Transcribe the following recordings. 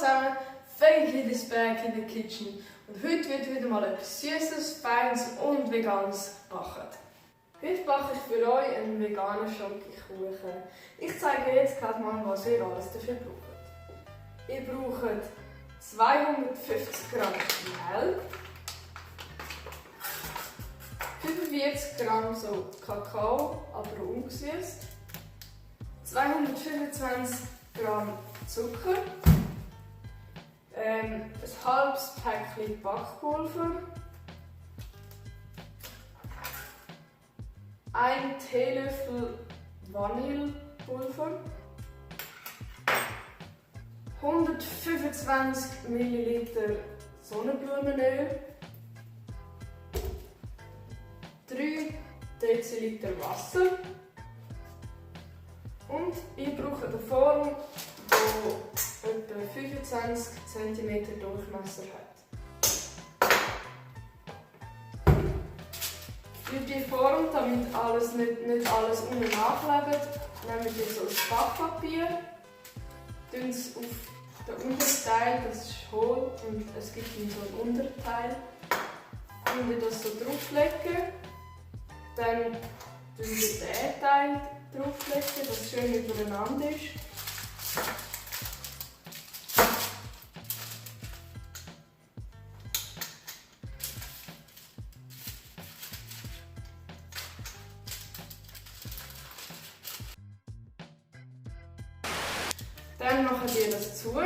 zusammen, Veggie Back in the Kitchen und heute wird wieder mal etwas Süßes, Feines und Veganes gebacken. Heute backe ich für euch einen veganen Schoggikuchen. Ich zeige jetzt gerade mal, was ihr alles dafür braucht. Ihr braucht 250 Gramm Mehl, 45 Gramm so Kakao, aber ungesüßt, 225 Gramm Zucker, ein halbes Päckli Backpulver, 1 Teelöffel Vanillearoma, 125 ml Sonnenblumenöl, 3 Deziliter Wasser und ich brauche eine Form, die etwa 25 cm Durchmesser hat. Für die Form, damit nicht alles unten nachklebt, nehmen wir so ein Backpapier, tun es auf den unteren Teil, das ist hohl und es gibt so einen Unterteil, und wir das so drauflegen. Dann tun wir den Teil drauflegen, dass es schön übereinander ist. Dann machen wir das zu. Und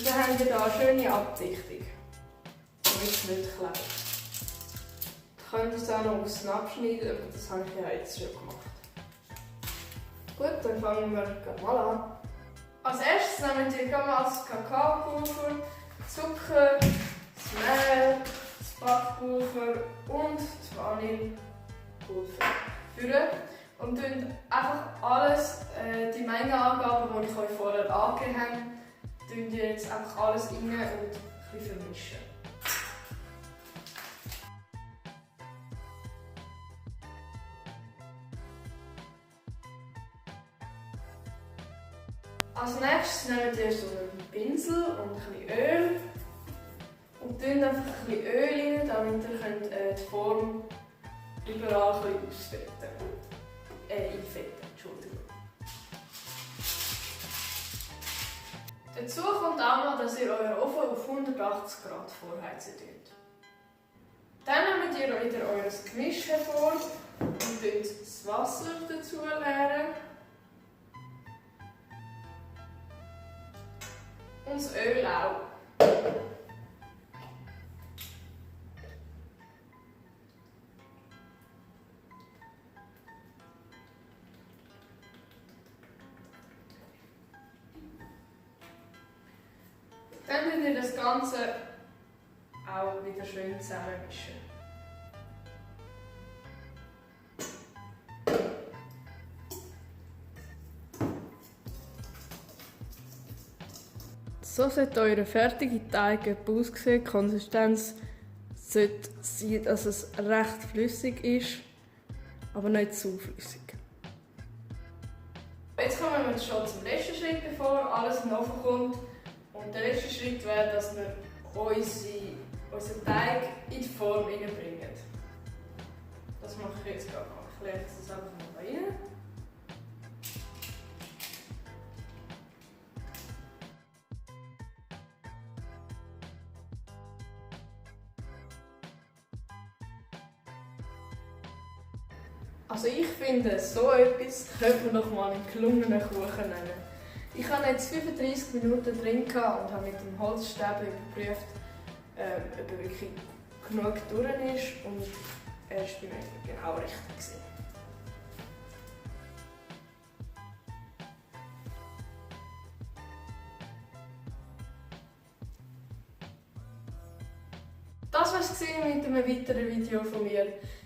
dann haben wir hier eine schöne Abdichtung, damit es nicht klebt. Ihr könnt es auch noch außen abschneiden, aber das habe ich ja jetzt schon gemacht. Gut, dann fangen wir mal an. Als erstes nehmen wir das Kakaopulver, Zucker, das Mehl, das Backpulver und das Vanillepulver führen. Und tun einfach alles, die Mengenangaben, die ich euch vorher angegeben habe, tun ihr jetzt einfach alles rein und ein bisschen vermischen. Als nächstes nehmt ihr so einen Pinsel und ein bisschen Öl und tun einfach ein bisschen Öl rein, damit ihr die Form überall ausfetten. Einfetten, Entschuldigung. Dazu kommt auch noch, dass ihr euren Ofen auf 180 Grad vorheizen könnt. Dann nehmt ihr wieder euer Gemisch hervor und das Wasser dazu leeren. Und das Öl auch. Dann müsst ihr das Ganze auch wieder schön zusammenmischen. So sollte euer fertiger Teig aussehen. Die Konsistenz sollte sein, dass es recht flüssig ist, aber nicht zu flüssig. Jetzt kommen wir schon zum letzten Schritt, bevor alles in den Ofen kommt. Und der letzte Schritt wäre, dass wir unseren Teig in die Form hineinbringen. Das mache ich jetzt gerade mal. Ich lege das einfach mal rein. Also ich finde, so etwas könnte man noch mal einen gelungenen Kuchen nennen. Ich habe jetzt 35 Minuten drin und habe mit dem Holzstäbchen überprüft, ob er wirklich genug durch ist, und er war bei mir genau richtig. Das war es mit einem weiteren Video von mir.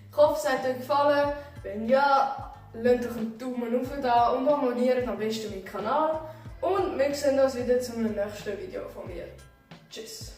Ich hoffe, es hat euch gefallen. Wenn ja, lasst euch einen Daumen hoch da und abonniert am besten meinen Kanal. Und wir sehen uns wieder zum nächsten Video von mir. Tschüss!